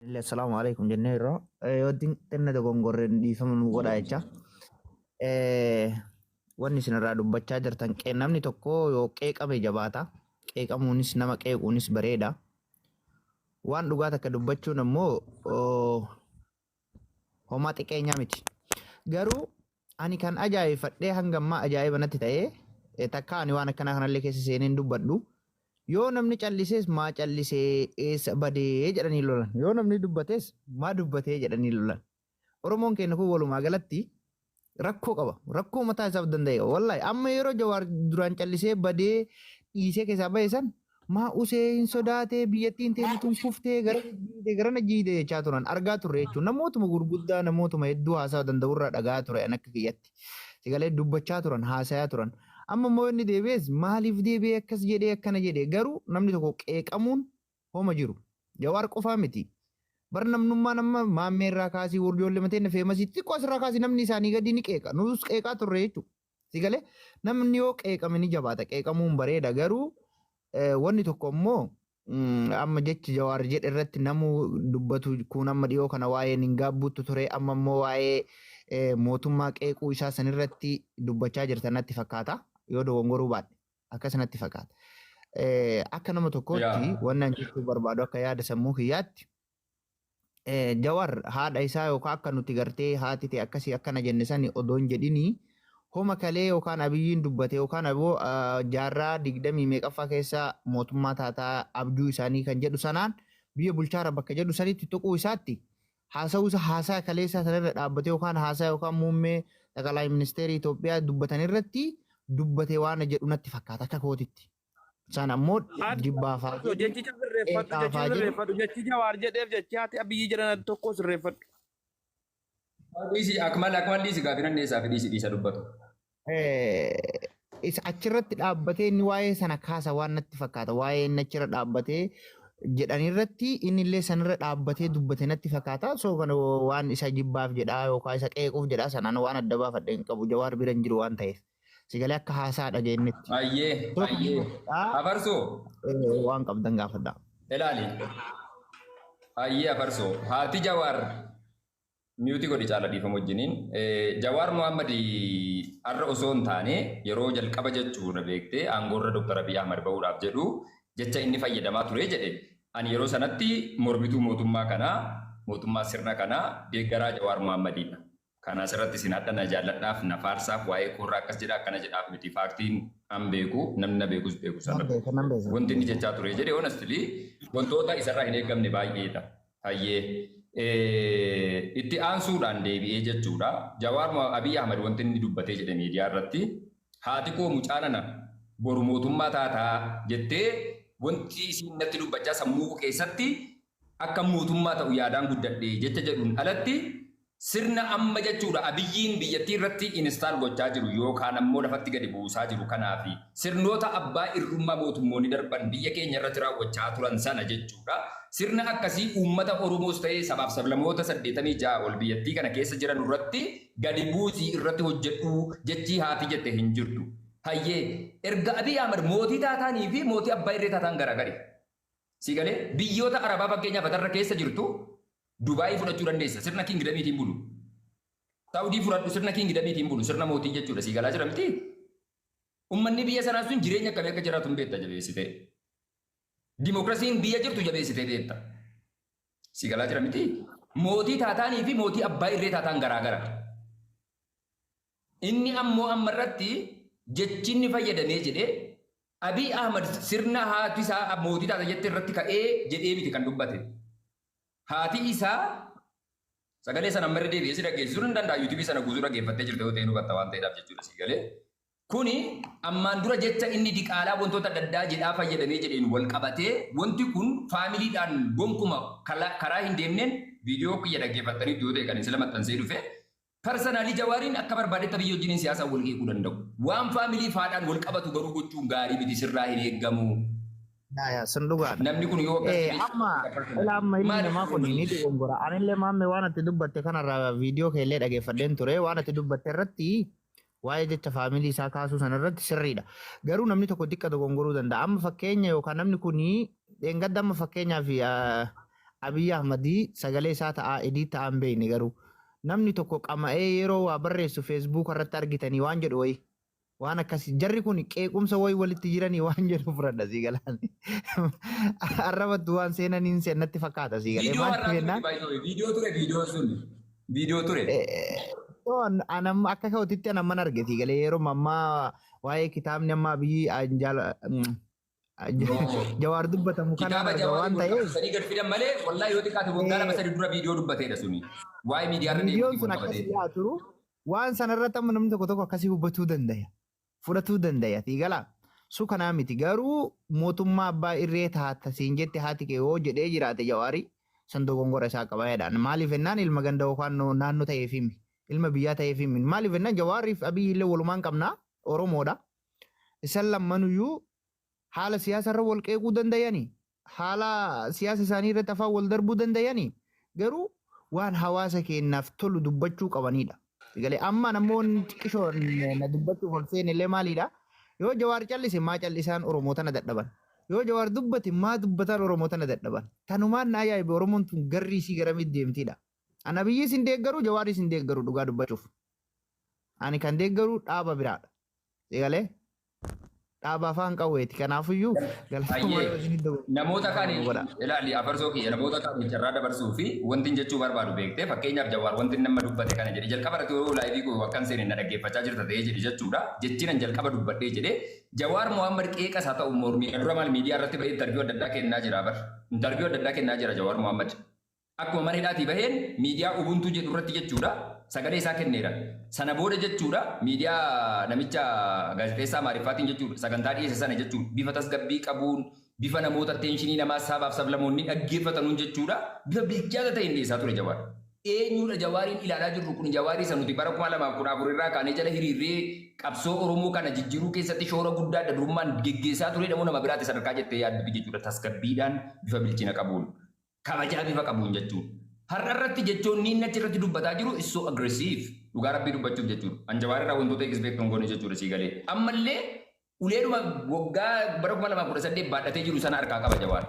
Illee assalaamu alaikum jennee yeroo yoo xinna dogongorreen dhiifama nu godhaa jecha. Wanni isin irraa dubbachaa jirtan namni tokko yoo qeeqame jabaata. Qeeqamuunis nama qeequunis bareeda. Waan dhugaa takka dubbachuun ammoo homaa xiqqeenyaa miti. Garuu ani kan ajaa'ibfadhee hanga ammaa ajaa'iba natti ta'e, takka ani waan akkanaa kanallee keessa seeneen dubbadhu. Yoo namni callisees maa callisee, eessa badee jedhanii lolan. Yoo namni dubbates maa dubbatee jedhanii lolan. Oromoon keenya kun walumaa galatti rakkoo qaba. Rakkoo mataa isaaf danda'e qaba. Wallaahi, amma yeroo Jawaar duraan callisee badee dhiisee keessaa bahe san, maa usee, hin sodaatee, biyyattiin teenya tun kuftee gara jiide garana jiide jechaa turan argaa turre jechuudha. Namootuma gurguddaa, namootuma hedduu haasaa danda'urraa dhagaa ture an akka kiyyatti. Sigalee dubbachaa turan, haasayaa turan. Amma immoo inni deebi'es maaliif deebi'ee akkas jedhee akkana jedhee? Garuu namni tokko qeeqamuun homa jiru. Jawaar qofaa miti. Bar namnummaan amma Maammee irraa kaasii, ijoollee mateen famous xixiqqoo asirraa kaasii, namni isaanii gadi ni qeeqa. Nus qeeqaa turre jechuudha. Sigalee namni yoo qeeqame ni jabaata. Qeeqamuun bareeda, garuu wanni tokko immoo amma jechi Jawaar jedhe irratti namuu dubbatu kun amma dhiyoo kana waa'ee Ningaabbuutti ture, amma immoo waa'ee mootummaa qeequu isaa sanirratti dubbachaa jirtan natti fakkaata, yoo dogongoruu baadhe akkas natti fakkaata. Akka nama tokkootti wanni an jechuu barbaadu, akka yaada sammuu kiyyaatti, Jawar haadha isaa yookaan akka nuti gartee haati ta'e akkasii akkana jenne sani odoo hin jedhinii, homa kalee yookaan Abiyyiin dubbate yookaan aboo jaarraa digdamii meeqaffaa keessa mootummaa taataa abjuu isaanii kan jedhu sanaan biyya bulchaara bakka jedhu sanitti tuquu isaatti haasa'uu isa haasaa kaleessaa sanarra dhaabbatee yookaan haasaa yookaan muummee xaqalaa ministeerii Itoophiyaa dubbatan irratti dubbate waan jedhu natti fakkaata akka kootitti. Isaan ammoo jibbaafaa jedhu, Jechicha sirreeffadhu, jechi qeeqaafaa jedhu. Sirreeffadhu. Jechi Jawaar jedheef jechi haati Abiyyi jedhan tokko sirreeffadhu. Dhiisi, Akmal, Akmal, dhiisi, gaafii nan dhiyeessaa fi dhiisi, dhiisa dubbatu. Isa achirratti dhaabbatee inni waa'ee sana kaasa waan natti fakkaata. Waa'ee inni achirra dhaabbatee jedhanirratti inni illee sanirra dhaabbatee dubbate natti fakkaata. So kana waan isa jibbaaf jedhaa yookaan isa qeequuf jedhaa sanaan waan adda baafadhe hin qabu. Jawaar bira hin jiru waan ta'eef. Sigalee akka haasaa dhageenyetti. Ayyee, ayyee. Afarsoo. Waan qabdan gaafadha. Ilaali. Ayyee, Afarsoo. Haati Jawaar mute godhi caala, dhiifama wajjiniin. Jawaar Mohaammed har'a osoo hin taane yeroo jalqaba jechuudha beektee aangoorra Dr. Abiy Ahmad bahuudhaaf jedhu jecha inni fayyadamaa ture jedhe. Ani yeroo sanatti mormituu mootummaa kanaa, mootummaa sirna kanaa, deeggaraa Jawaar Mohaammadidha. Kana asirratti isin hadha na jaalladhaaf, na faarsaaf, waa'ee koorraa akkas jedha akkana jedhaaf miti, fact iin an beeku, namni na beekus beeku sana. Nan beeka, nan beeka. Wanti inni jechaa ture jedhe honestly wantoota isarraa hin eeggamne baay'eedha. Hayyee. Itti aansuudhaan deebi'ee jechuudha. Jawaar Abiy Ahmad wanti inni dubbatee jedhe miidiyaa irratti, haati koo mucaa nana boru mootummaa taataa jettee wanti isiin natti dubbachaa sammuu koo keessatti akka mootummaa ta'u yaadaan guddadhe jecha jedhuun alatti, sirna amma jechuudha Abiyyiin biyyattii irratti install gochaa jiru yookaan ammoo lafatti gadi buusaa jiru kanaa fi sirnoota abbaa irrummaa mootummoonni darban biyya keenya irratti raawwachaa turan sana jechuudha. Sirna akkasii uummata Oromoos ta'ee sabaaf sablamoota 86 ol biyyattii kana keessa jiran irratti gadi buusii irratti hojjedhu jechii haati jette hin jirtu. Hayyee, erga Abiy Ahmad mootii taataanii fi mootii abbaa irree taataan garaagari. Si galee, biyyoota Arabaa fakkeenyaaf atarra keessa jirtu Dubaayii fudhachuu dandeessa. Sirna kingdom iitiin bulu. Saawudii fudhadhu, sirna kingdom iitiin bulu. Sirna mootii jechuudha. Si galaa jira miti? Uummanni biyya sanaa sun jireenya akkamii akka jiraatu hin beekta jabeessitee. Dimookirasiin biyya jirtu jabeessitee beekta. Si galaa jira miti? Mootii taataanii fi mootii abbaa irree taataan garaagara. Inni ammoo amma irratti jechi inni fayyadamee jedhee Abiy Ahmad sirna haati isaa mootii taata jette irratti ka'ee jedhee miti kan dubbate. Haati isaa sagalee sana amma irra deebi'ee si dhageessisuu hin danda'a. YouTube sana guutuu dhaggeeffattee jirta yoo ta'e nu hubatta waan ta'eedhaaf jechuudha si galee. Kuni ammaan dura jecha inni diqaalaa wantoota adda addaa jedhaa fayyadamee jedheen wal qabatee, wanti kun family dhaan gonkuma karaa hin deemneen viidiyoo kiyya dhaggeeffattanii yoo ta'e kan sila maxxansee dhufe. Personally Jawaariin akka barbaadetti Abiyyi wajjiniin siyaasaan wal qeequu danda'u. Waan family faadhaan wal qabatu garuu gochuun gaarii miti, sirraa hin eeggamu. Yaa yaa, sun dhugaadha. Namni kun yoo akkas Amma ila amma ilmi Maali namaa kun ni dogongora. Anillee, Maamme, waan ati dubbatte kanarraa viidiyoo kee illee dhageeffadheen ture. Waan ati dubbatte irratti waa'ee jecha family isaa kaasuu sana irratti sirriidha. Garuu namni tokko xiqqa dogongoruu danda'a. Amma fakkeenya yookaan namni kun dheengadda amma fakkeenyaaf Abiyyi Ahmadii sagalee isaa ta'aa edii ta'aa hin beekne, garuu namni tokko qama'ee yeroo waa barreessu Facebook irratti argitanii waan jedhu wayi waan akkasii, jarri kun qeequmsa wayi walitti jiranii waan jedhu fudhadha, sii galaan. Arrabattu waan seenaniin seenatti fakkaata, sii galee. Viidiyoo maal har'aa jennaan? ture baay'ee, viidiyoo ture, viidiyoo sun viidiyoo ture. Anam akka ka'uutitti an amman arge, sii galee, yeroo ammaa waa'ee kitaabni amma Abiyyi Jawaar dubbatamu kanaan Kitaaba arga Jawaarii waan ta'eef. walqabsiisanii gad fidan malee, wallahi yoo xiqqaate waggaa 2, 3 dura viidiyoo dubbateedha suni. Waa'ee miidiyaa irra Viidiyoon deemuutiin sun wal akkas qabatee. dhiyaatu waan sanarratti amma namni tokko tokko akkasii hubatuu danda'a. Fudhatuu danda'a. Fiigalaa. Su kanaa miti, garuu mootummaa abbaa irree taata siin jette haati kee yoo jedhee jiraate, Jawaarii san dogongora isaa qaba jedhaan. Maaliif jennaan, ilma ganda yookaan naannoo ta'eef himi. Ilma biyyaa ta'eef himi. Maaliif jennaan, Jawaariif Abiyyi illee walumaan qabnaa, Oromoodha. Isan lammanuyyuu haala siyaasa irra wal qeequu danda'anii, haala siyaasa isaanii irratti afaan wal darbuu danda'anii, garuu waan hawaasa keenyaaf tolu dubbachuu qabanidha. Galee amma namoonni xiqqishoo na dubbachuuf ol seene illee maalidha? Yoo Jawaar callise maa callisaan Oromoo tana dadhaban? Yoo Jawaar dubbate maa dubbataan Oromoo tana dadhaban? Tanumaan na ajaa'ibe, Oromoon tun garri isii garamitti deemtidha. Ana Abiyyiis hin deeggaru, Jawaaris hin deeggaru dhugaa dubbachuuf. Ani kan deeggaru dhaaba biraadha. Galee dhaaba afaan qawweeti. Kanaafiyyuu galatoomaa yoo isin iddoo Namoota kaan godha. Ilaali, afarsoo kiyya, namoota kaan carraa dabarsuu fi wanti jechuu barbaadu beektee, fakkeenyaaf Jawaar wanti nama dubbate kana jedhe jalqaba irratti, yeroo live koo akkan seene na dhaggeeffachaa jirta ta'ee jedhe jechuudha. Jechinan jalqaba dubbadhee jedhe, Jawaar Mohaammed qeeqas haa ta'u mormii dura maal miidiyaa irratti bahee interview adda addaa kennaa jira bar. Interview adda addaa kennaa jira Jawaar Mohaammed. Akkuma mana hidhaatii baheen miidiyaa Ubuntu jedhu irratti jechuudha sagalee isaa kenneera. Sana booda jechuudha miidiyaa namicha gaazexeessaa Amaariffaatiin jechuudha sagantaa dhiyeesse sana jechuudha, bifa tasgabbii qabuun, bifa namoota attention namaa sabaaf sablamoonni dhaggeeffatanuun jechuudha, bifa bilchaata ta'een dhiyeessaa ture Jawaar. Eenyudha Jawaariin ilaalaa jirru kun? Jawaarii isa nuti bara 2014 irraa kaanee jala hiriirree qabsoo Oromoo kana jijjiiruu keessatti shoora guddaa adda durummaan geggeessaa ture dhamoo nama biraatti sadarkaa jettee yaaddu jechuudha, tasgabbiidhaan, bifa bilchina qabuun, kabajaa bifa qabuun jechuudha. Har'a irratti jechoonni inni achirratti dubbataa jiru is so aggressive. Dhugaa Rabbii dubbachuuf jechuudha. An Jawaar irraa wantoota expect hin goone jechuudha, sii galee. Ammallee uleedhuma waggaa bara 2018 baadhatee jiru sana harkaa qaba Jawaar.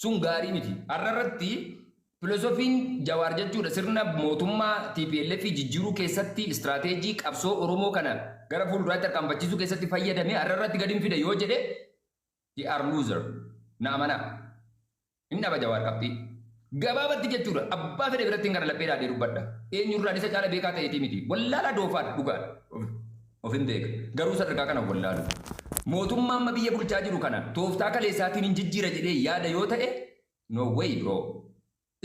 Sun gaarii miti. Har'a irratti filosoofiin Jawaar jechuudha sirna mootummaa TPLF jijjiiruu keessatti istiraateejii qabsoo Oromoo kana gara fuulduraatti tarkaanfachiisuu keessatti fayyadame har'a irratti gadi hin fide yoo jedhe, he are loser. Na amanaa. Inni dhaba Jawaar qabxii. Gabaabatti jechuudha, abbaa fedhe biratti hin gara laphee dhaadhee dubbadha. Eenyurraan isa caala beekaa ta'eetii miti. Wallaalaa doofaadha, dhugaadha. Of hin beeka. Garuu sadarkaa kana wallaalu. Mootummaa amma biyya bulchaa jiru kana tooftaa kaleessaatiin hin jijjiira jedhee yaada yoo ta'e, no way, bro.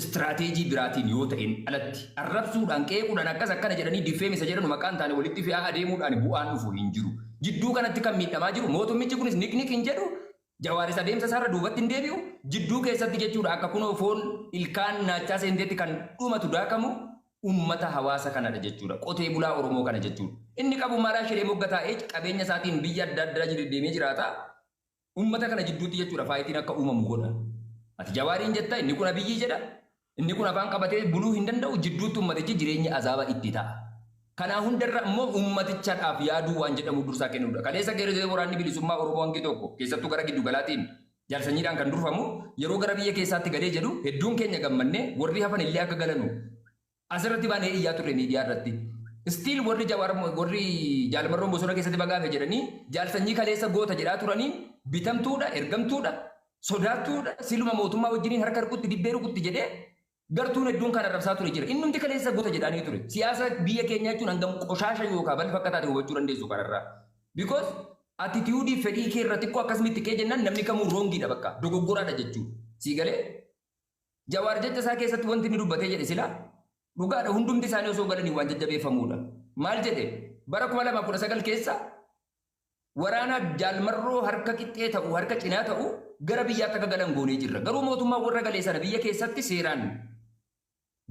Istiraateejii biraatiin yoo ta'een alatti arrabsuudhaan, qeequudhaan, akkas akkana jedhanii defame isa jedhanu maqaan taane walitti fe'aa adeemuudhaan bu'aan dhufu hin jiru. Jidduu kanatti kan miidhamaa jiru mootummichi kunis niqniq hin jedhu, Jawaaris adeemsa isaarra duubatti hin deebi'u. Jidduu keessatti jechuudha akka kunoo foon ilkaan naachaa seenteetti kan dhumatu daakamu ummata hawaasa kanadha jechuudha. Qotee bulaa Oromoo kana jechuudha. Inni qabu maraa shiree mogga taa'ee qabeenya isaatiin biyya adda addaa jiru deemee jiraata. Ummata kana jidduutti jechuudha fightiin akka uumamu godha. Ati Jawaariin jetta, inni kun Abiyyii jedha. Inni kun afaan qabatee buluu hin danda'u, jidduutti ummatichi jireenya azaaba itti ta'a. Kanaa hundarra immoo ummatichaadhaaf yaaduu waan jedhamu dursaa kennuudha. Kaleessa geeraree waraanni bilisummaa Oromoo hangi tokko keessattuu gara giddu galaatiin jaarsanyiidhaan kan durfamu yeroo gara biyya keessaatti galee jedhu hedduun keenya gammannee, warri hafan illee akka galanu asirratti baanee iyyaa turre miidiyaa irratti. Still warri Jawaar, warri Jaalmarroon bosona keessatti bagaafe jedhanii jaalsanyii kaleessa goota jedhaa turanii bitamtuudha, ergamtuudha, sodaattuudha, siluma mootummaa wajjiniin harka rukutti dibbee rukutti jedhee gartuun hedduun kan arrabsaa ture jira. Innumti kaleessa goota jedhanii ture. Siyaasa biyya keenyaa jechuun hangam qoshaasha yookaan balfa akka taate hubachuu dandeessu kanarraa. Because attitude fedhii kee irra xiqqoo akkasumitti kee jennaan namni kamuu wrongiidha, bakka dogoggoraadha jechuudha. Sii galee? Jawaar jecha isaa keessatti wanti inni dubbatee jedhe sila dhugaadha, hundumti isaanii osoo galanii waan jajjabeeffamuudha. Maal jedhe? Bara 2019 keessa waraana Jaalmarroo harka qixxee ta'u, harka cinaa ta'u gara biyyaatti akka galan goonee jirra. Garuu mootummaan warra galee sana biyya keessatti seeraan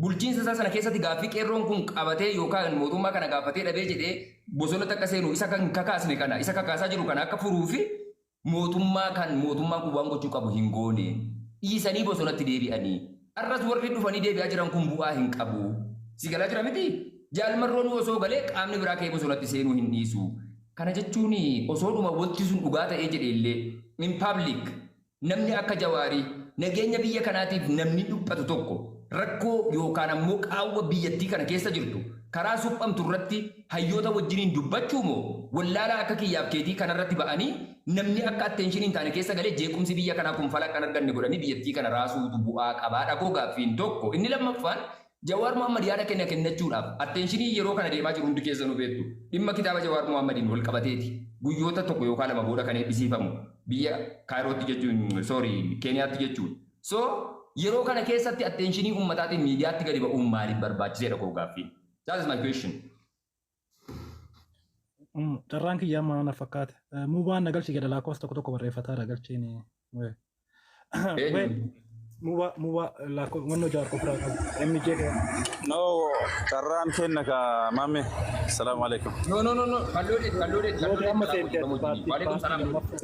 bulchiinsa isaa sana keessatti gaaffii qeerroon kun qabatee yookaan mootummaa kana gaafatee dhabee jedhee bosonatti akka seenu isa kan kakaasne kana, isa kakaasaa jiru kana akka furuu fi mootummaa kan mootummaan kun waan gochuu qabu hin goone, dhiisanii bosonatti deebi'anii arras warri dhufanii deebi'aa jiran kun bu'aa hin qabu. Si galaa jira miti? Jaalmarroon osoo galee qaamni biraa ka'ee bosonatti seenuu hin dhiisu. Kana jechuun osoo dhuma wanti sun dhugaa ta'ee jedhe illee, in public namni akka Jawaarii Nageenya biyya kanaatiif namni dhiphatu tokko rakkoo yookaan ammoo qaawwa biyyattii kana keessa jirtu karaa suphamtu irratti hayyoota wajjiniin dubbachuu moo wallaalaa akka kiyyaaf keetii kanarratti ba'anii namni akka attention hin taane keessa galee jeequmsi biyya kanaa kun fala kan arganne godhanii biyyattii kana raasuutu bu'aa qabaadha koo gaaffiin tokko. Inni lammaffaan, Jawaar Mohammad yaada kenna kennachuudhaaf attention yeroo kana deemaa jiru hundi keessanuu beektu. Dhimma kitaaba Jawaar Mohammadiin wal qabateeti. Guyyoota 1 yookaan 2 booda kan eebbisiifamu biyya Kaayirootti jechuun, sorry, Keeniyaatti jechuudha. So yeroo kana keessatti attention uummataatiin miidiyaatti gadi ba'uun maaliif barbaachiseedha koo gaaffiin. That is my question. Carraan kiyya amma na fakkaate. Muubaan na galchi jedha, lakkoofsa tokko tokko barreeffataadha galchiin. Eenyu? Muubaa, muubaa lakkoofsa wannoo Jawaar qofuraa qabu. MJ. No, carraan kenna ka mame. Assalamu alaikum. No, no, no, no. Kalloodheeti, kalloodheeti, Yoo amma kalloodheeti. seente baatti. Waalaikum salaam.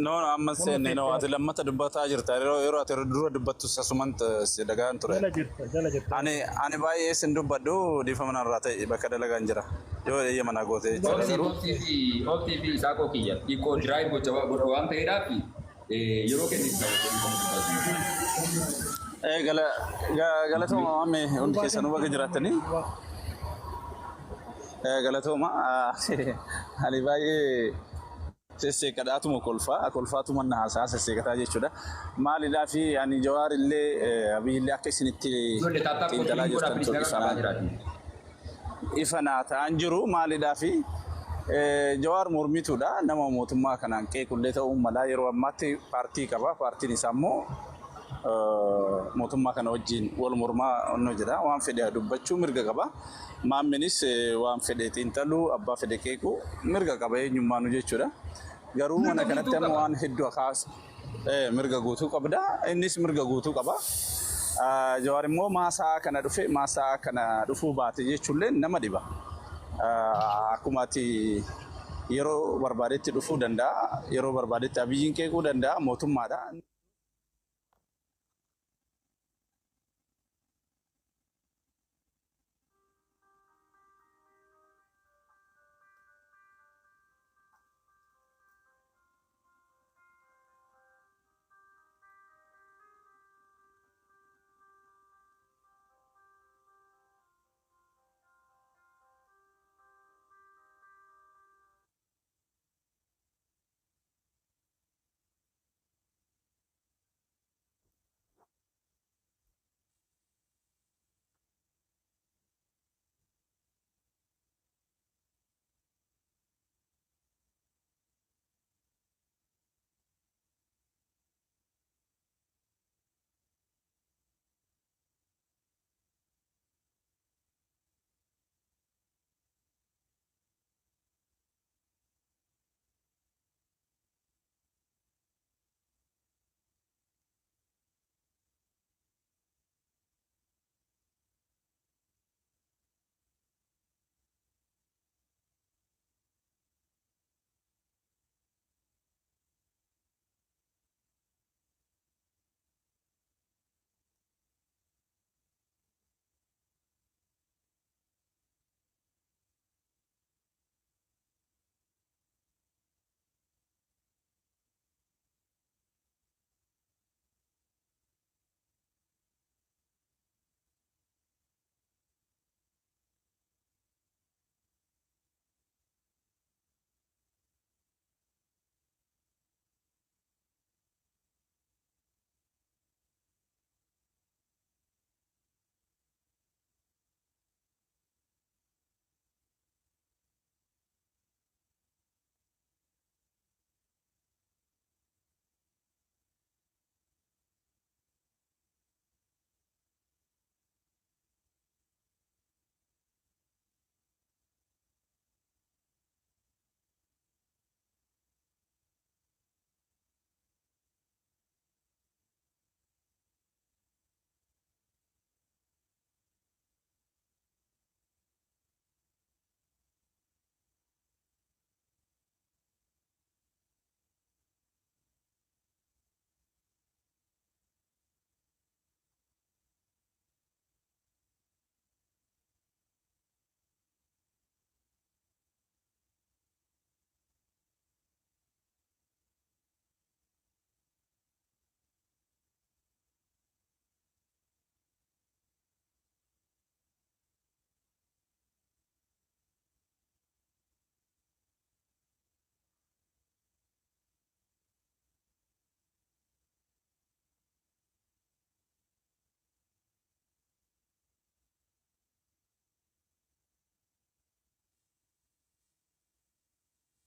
No, no, amma seenne, no, ati lammata dubbataa jirta. Yeroo ati dura dubbattu sasuman si dhagaan ture. Jala jirta, jala jirta. Ani baay'ee sin dubbadhu, dhiifama narraa ta'e, bakka dalagaan jira. Yoo eeyya manaa goote jechuudha. Obsii Garuu obsii fi obsii fi isaa koo kiyya. Xiqqoo drive gocha godha waan ta'eedhaaf yeroo kenniif ta'u. Galatooma mame, hundi keessanuu baga jiraattanii. Galatooma, ani baay'ee sesseeqadhaatuma kolfaa kolfaatuma na haasaa sesseeqataa jechuudha. Maalidhaa fi ani Jawaar illee Abiy illee akka isinitti Ijoollee, tap tap xiinxalaa gochuu godhaa jirtan filis tokko nama qabaa ifa jiraati. Ifa naa ta'an jiru. Maalidhaa fi Jawaar mormituudha, nama mootummaa kanaan qeequllee ta'uu malaa. Yeroo ammaatti paartii qaba, paartiin isaa immoo mootummaa kana wajjin wal mormaa onnoo jedha. Waan fedhe dubbachuu mirga qaba. Maamminis waan fedhe xiinxaluu, abbaa fedhe qeequu mirga qaba eenyummaanu jechuudha. Garuu Mirga mana kanatti guutuu amma qaba. waan hedduu akaas mirga guutuu qabda, innis mirga guutuu qaba. Jawaar immoo maasaa kana dhufe, maasaa kana dhufuu baate jechuullee nama dhiba. Akkuma ati yeroo barbaadetti dhufuu danda'a, yeroo barbaadetti Abiyyiin qeequu danda'a mootummaadha.